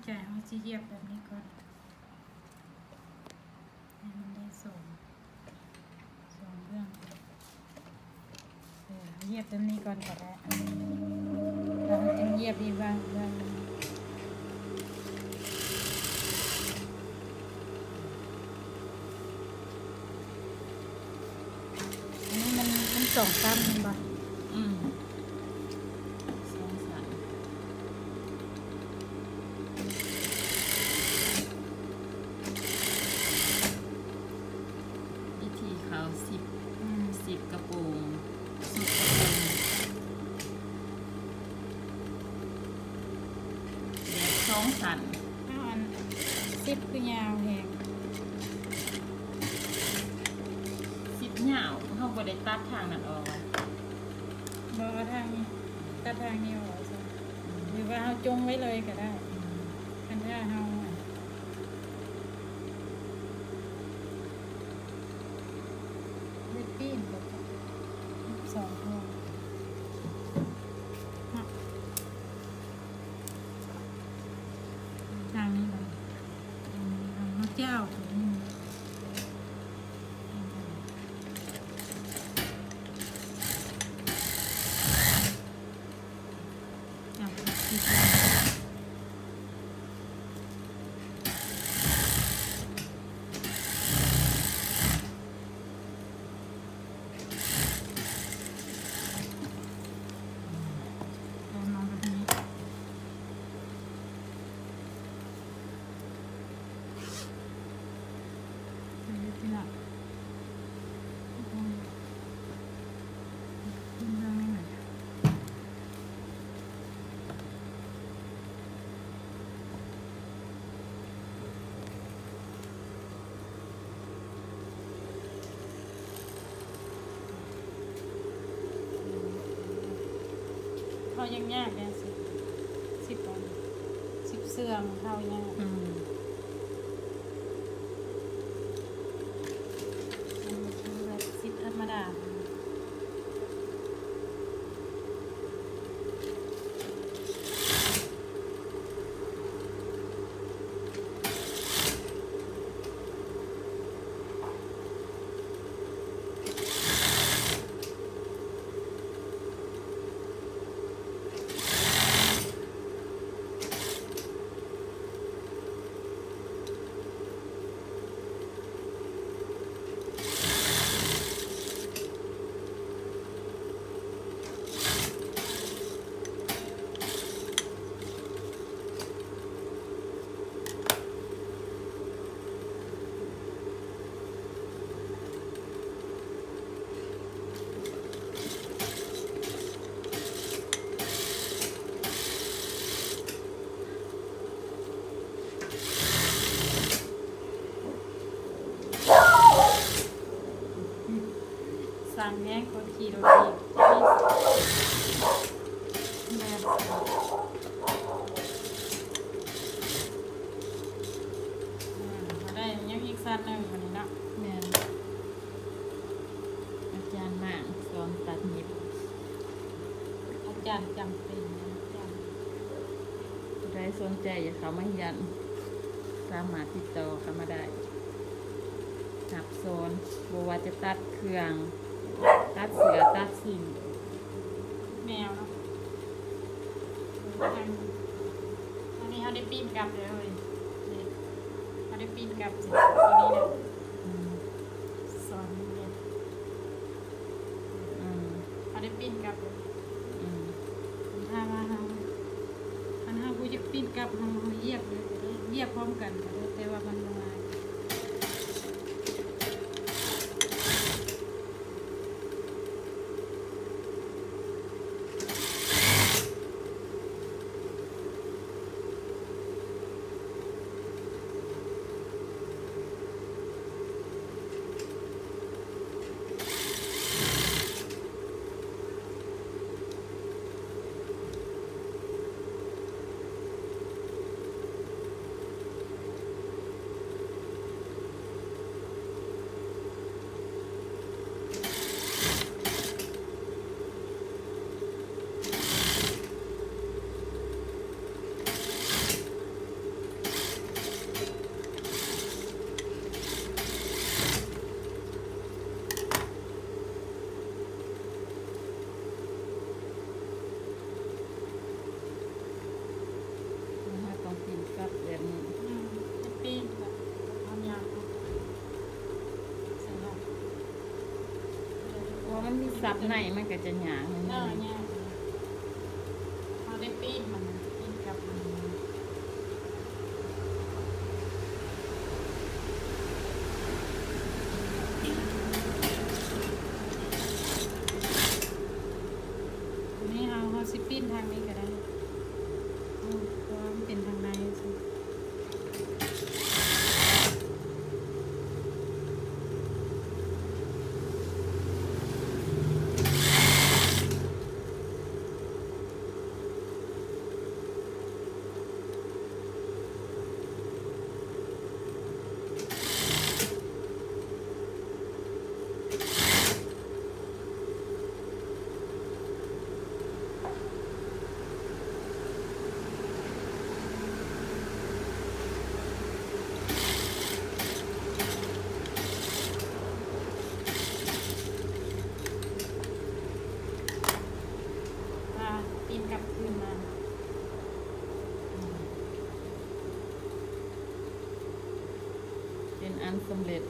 ແຕ່ເຮົາຊິຫຽບແບບນີ້ກ່ອນ ໃຫ້ມັນໄດ້ສອງ ສອງເບື້ອງ. ເອີ ຫຽບຕົວນີ້ກ່ອນກໍໄດ້ ແລ້ວເຮົາຈຶ່ງຫຽບອີກເບື້ອງ ເບື້ອງໜຶ່ງ. ອັນນີ້ມັນ ມັນສອງຊັ້ນແມ່ນບໍ່? ອືມ ສອງຊັ້ນ. ວິທີເຂົາຊິບ ອືມ ຊິບກະໂປງ ສຸດກະໂປງ ແບບສອງຊັ້ນ. ເອົາອັນ ຊິບຄືຍາວແຮງ? ຊິບຍາວ ເຮົາບໍ່ໄດ້ຕັດທາງນັ້ນອອກຫວາ? ບໍ່ ເອົາທາງນີ້ ຕັດທາງນີ້ອອກຊະ ອືມ ຫຼືວ່າເຮົາຈົ່ງໄວ້ເລີຍກໍໄດ້ ອືມ ຄັນຖ້າເຮົາ ອັນ ໄດ້ປີ້ນກໍສອງຫົວ ເນາະ. ທາງນີ້ລະ ອືມ ເອົາເຈົ້າ ອືມ ເອົາ ຕອນມາແບບນີ້ ເຮັດທີ່ນະ ເບິ່ງເບິ່ງນີ້ນະ. ເຂົ້າຍາກໆ ແດ່ ຊິບ ຊິບອັນ ຊິບເຊື່ອງ ເຂົ້າຍາກ ອືມ ມັນຄືແບບຊິບທຳມະດາ. ສັ່ນແຮງຄົນຂີ່ລົດຖີບ ແບບ ອືມ ເຮົາໄດ້ຫຍັງອີກຊັ້ນໜຶ່ງບາດນີ້ເນາະ. ແມ່ນ ອາຈານໝ້າງສອນຕັດຫຍິບ ອາຈານຈຳເປັນ ອາຈານ ຜູ້ໃດສົນໃຈຢາກເຂົ້າມາຮຽນ ສາມາດຕິດຕໍ່ເຂົ້າມາໄດ້ ຮັບສອນ ບໍ່ວ່າຈະຕັດເຄື່ອງ ຕັດເສື້ອ ຕັດສິ້ນ ແມວເນາະ. ອັນ ອັນນີ້ເຮົາໄດ້ປີ້ນກັບເລີຍ ນີ້ ເຮົາໄດ້ປີ້ນກັບ ໂຕນີ້ນະ ອືມ ສອນເຮັດ ອືມ ເຮົາໄດ້ປີ້ນກັບເລີຍ ອືມ ຖ້າວ່າເຮົາ ຄັນເຮົາບໍ່ຢາກປີ້ນກັບ ເຮົາ ເຮົາຢຽບເລີຍກໍໄດ້ ຢຽບພ້ອມກັນກໍໄດ້ ແຕ່ວ່າມັນບໍ່ງ່າຍ. ເ ມັນມີສັບໃນ ມັນກໍຈະຍາກ. ເອີ ຍາກ. ເຮົາໄດ້ປີ້ນມັນ ປີ້ນກັບມັນ. ນີ້ເຮົາ ເຮົາຊິປີ້ນທາງນີ້ກໍໄດ້. ເພາະວ່າມັນເປັນທາງໃນ. ອ່າ ປີ້ນກັບຄືນມາ. ເປັນອັນສຳເລັດ